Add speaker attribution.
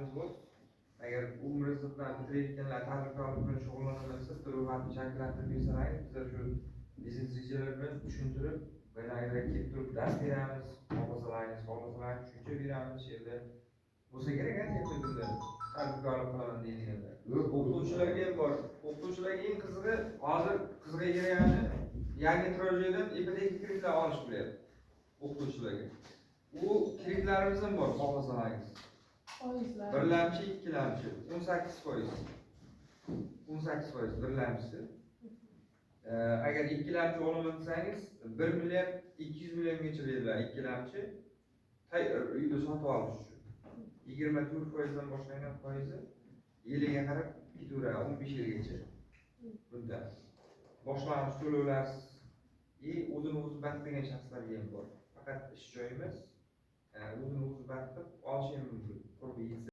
Speaker 1: Xizmatlarimiz bor. Agar universitetdan bitirayotganlar tadbirkorlik bilan shug'ullanaman desa, bitta ro'yxatni shakllantirib bersalaringiz, bizlar shu biznes rejalar bilan tushuntirib, boyagilar kelib turib dars beramiz, xohlasalaringiz, xohlasalaringiz tushuncha beramiz. Shu yerda bo'lsa kerak, a, texnikumda tadbirkorlik qilaman deydiganlar.
Speaker 2: Yo'q.
Speaker 1: O'qituvchilarga ham bor. O'qituvchilarga eng qizig'i, hozir qizig'i kelgani, yangi turar joydan ipoteka kreditlar olish bo'lyapti o'qituvchilarga. U kreditlarimiz ham bor, xohlasalaringiz.
Speaker 3: Foizlar.
Speaker 1: Birlamchi, ikkilamchi 18%. 18% birlamchisi. Agar ikkilamchi olaman desangiz, 1 milliard 200 milliongacha beriladi ikkilamchi. Uyda sotib olish uchun. 24%dan boshlangan foizi, yiliga qarab ketaveradi, 15 yilgacha. Bunda boshlang'ich to'lovlarsiz и o'zini o'zi band qilgan shaxslarga ham bor. Faqat ish joyi emas, o'zini o'zi band qilib olishi ham mumkin. Qurbi